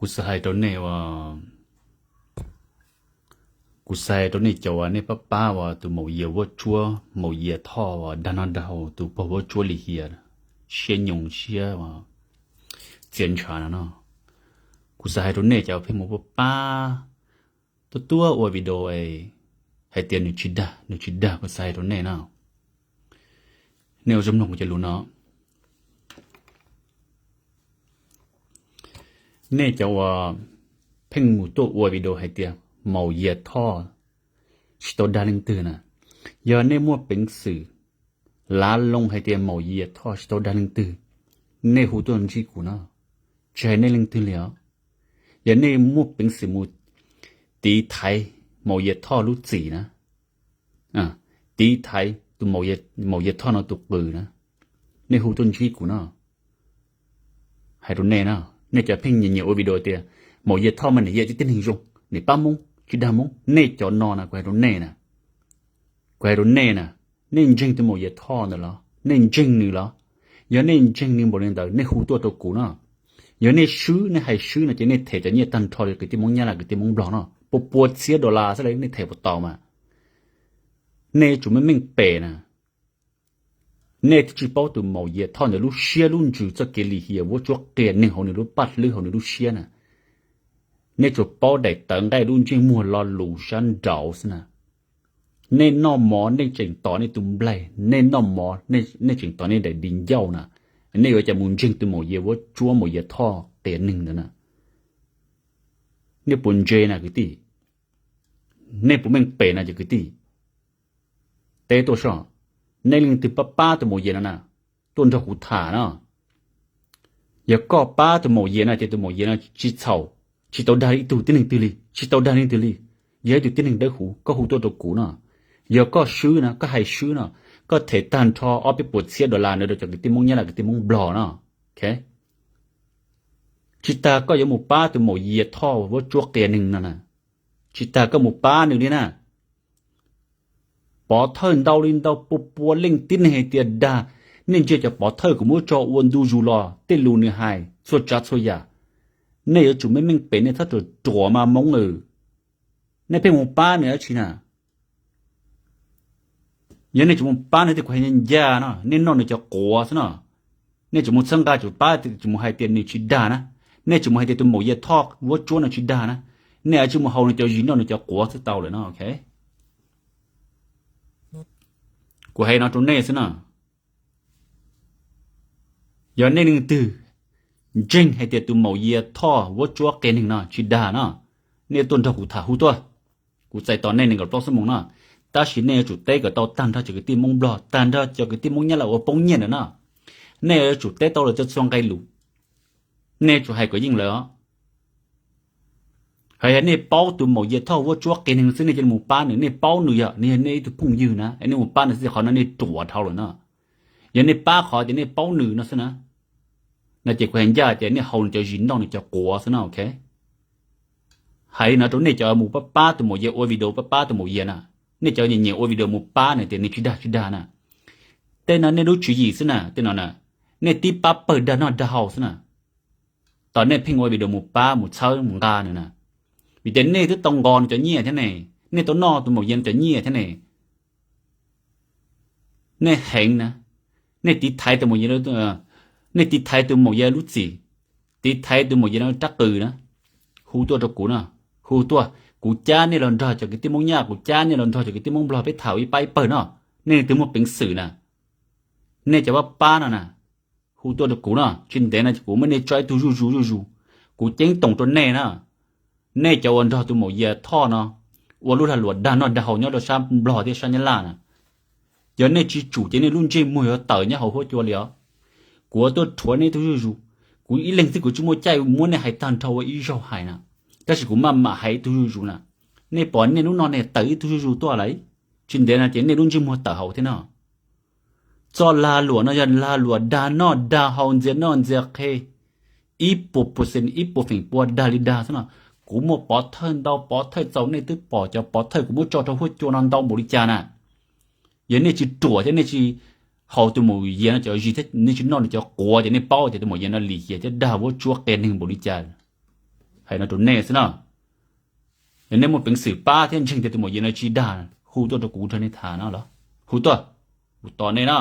Kuv xav hais rau nej uas, kuv xav hais rau nej cov uas nej pab pab uas tus maum yias vuab tsuab maum yias thoj uas dag noj dag haus tus pog vuab tsuab lim hiam siab nyoos siab txias ntshav no no. Kuv xav hais rau nej cov pheej mus pab pab tuaj tuaj ua video hais tias nws tsis dag nws tsis dag, kuv xav hais rau nej no. Nej ua zoo mloog kuv cov lus no. Nej cov uas pheej mus tuaj ua video hais tias maum yias thoj tsis tau dag leej twg na, yog nej muaj peev xwm lav loo hais tias maum yias thoj tsis tau dag leej twg, nej hu tuaj ntsib kuv no. Tsis hais nej leej twg li os. Yog nej muaj peev xwm mus tiv thaiv maum yias thoj lub txim na, tiv thaiv tus maum yias thoj no tus qws na, nej hu tuaj ntsib kuv no. Hais rau nej na, nej cov pheej nyiam nyiam ua video tias maum yias thoj mas nws yog tib tib neeg zoo, nws pab Hmoob tsis dag Hmoob, nej cov no na kuv hais rau nej na, kuv hais rau nej na, nej ntseeg tus maum yias thoj ntawd los? Nej ntseeg nws los? Yog nej ntseeg nws npaum li ntawd nej hu tuaj rau kuv no. Yog nej swb, nej hais swb no ces nej them cov nyiaj tag nrho rau kwv tij Hmoob Nyab Laj kwv tij Hmoob Nplog no, pua pua txhiab dollar xwb nej them puas tau mas. Nej yuav tsum meej meej pem na. Nej twb tsis paub tus maum yias thoj ntawd lub siab lub ntsws txoj kev lim hiam vuab tsuab qias neeg hauv nws lub paj hlwb hauv nws lub siab na. Nej tsuas paub daim tawv nqaij lub ntsej muag lo lus sab nraud xwb na. Nej noj mov nej tseem tom nej tus nplaig, nej noj mov nej tseem tom nej daim di ncauj na. Nej yuav cas mus ntseeg tus maum yias vuab tsuab maum yias thoj qias neeg ntawd na? Nej puas ntse na kwv tij? Nej puas meej pem na cov kwv tij? Teb tuaj soj, nej leej twg pab pab tus maum yias no na, tuaj nrog kuv tham no. Yog koj pab tus maum yias no ces tus maum yias no tsis txhaum, tsis tau dag ib tug tib neeg twg li, tsis tau dag leej twg li. Yog ib tug tib neeg dawb huv koj hu tuaj rau kuv no. Yog koj swb no, koj hais swb no, koj them tag nrho ob peb puas txhiab dollar ntawd rau cov kwv tij Hmoob Nyab Laj kwv tij Hmoob Nplog no. Tsis tas koj yuav mus pab tus maum yias thoj vuab tsuab qias neeg no na. Tsis tas koj mus pab nws li na. Pov thawj ntau li ntau pua pua leej tib neeg hais tias dag. Nej ntsia cov pov thawj kuv muab tso ua ntu zus los tej lus nws hais txhua tsav txhua yam, nej yuav tsum meej meej pem, nej txhob ruam ruam mas Hmoob lawm. Nej pheej mus pab nws dab tsi na? Yog nej tsis mus pab nws tias kuv hais ncaj ncaj no, nej noj nws cov quav xwb no. Nej tsis mus txhawb nqa, tsis pab, tsis mus hais tias nws tsis dag na. Nej tsis mus hais tias tus maum yias thoj vuab tsuab no tsis dag na. Nej tsis mus haus nws cov zis noj nws cov quav xwb tau lawm no. Kuv hais no rau nej xwb no. Yog nej leej twg ntseeg hais tias tus maum yias thoj vuab tsuab qias neeg no tsis dag no, nej tuaj nrog kuv tham hu tuaj. Kuv txais tos nej nees nkaum plaub xuab moos no, tab sis nej yuav tsum teb kom tau tag nrho cov kwv tij Hmoob Nplog, tag nrho cov kwv tij Hmoob Nyab Laj uas poob nyiaj ntawd no. Nej yuav tsum teb tau lawv txhua txhua nqe lus. Nej yuav tsum hais kom yeej lawv os. Hos yog nej paub tus maum yias thoj vuab tsuab qias neeg xwb nej cia li mus pab nws, nej paub nws yog nws yog nej ib tug phooj ywg na, nej mus pab nws xwb qhov no nej ruam dhau lawm no. Yog nej pab qhov tias nej paub nws no xwb na, no ces kuv hais ncaj tias nej haus nws cov zis noj nws cov quav xwb no. Hais li no rau nej cov mus pab pab tus maum yias, ua video pab pab tus maum yias na, nej cov nyiam nyiam ua video mus pab nws tias nws tsis dag tsis dag na. Tej no nej lub tswv yim xwb na, tej no na, nej tib pab pawg dag noj dag haus xwb na. Tos nej pheej ua video mus pab mus txhawb mus nqa nws na, vim tias nej twb tau nqos nws cov nyiaj thiab ne, nej tau noj tus maum yias cov nyiaj thiab ne. Nej heev na, nej tiv thaiv tus maum yias, nej tiv thaiv tus maum yias lub txim, tiv thaiv tus maum yias rab qws na. Hu tuaj rau kuv no, hu tuaj, kuv cab nej los nrog cov kwv tij Hmoob Nyab, kuv cab nej los nrog cov kwv tij Hmoob Nplog peb tham ib pab ib pawg no. Nej leej twg muaj peev xwm na, nej cov pab pab no na, hu tuaj rau kuv no, tsis ntev no kuv muab nej tso ib tug zuj zus zuj zus. Kuv ceeb toom rau nej na, nej cov uas nrog tus maum yias thoj no ua lub lag luam dag noj dag haus nyob rau sab Nplog thiab sab Nyab Laj na, yog nej tsis tsum ces nej lub ntsej muag yuav tawm nyob hauv huab cua li os. Kuv tuaj rhuav nej ib tug zuj zus, kuv ib leeg xwb kuv tsis muaj caij muab nej hais tag nrho ua ib zaug hais na, tab sis kuv maj mam hais ib tug zuj zus na. Nej pom nej lub no nej tawm ib tug zuj zus tuaj lawm, tsis ntev no ces nej lub ntsej muag tawm hauv thiab no. Txoj lag luam no yog lag luam dag noj dag haus ntxias noj ntxias qhe, ib puas percent ib puas feem pua dag li dag xwb no. Kuv muaj pov thawj ntau pov thawj txaus nej twb pom, cov pov thawj kuv muab tso rau huab cua no ntau npaum li cas na. Yog nej tsis ruam thiab nej tsis haus tus maum yias no cov zis thiab nej tsis noj nws cov quav ces nej paub tias tus maum yias no lim hiam thiab dag vuab tsuab qias neeg npaum li cas. Hais no rau nej xwb no. Yog nej muaj peev xwm pab thiab ntseeg tias tus maum Yias no tsis dag, hu tuaj rau kuv nrog nej tham no los hu tuaj, kuv tos nej no.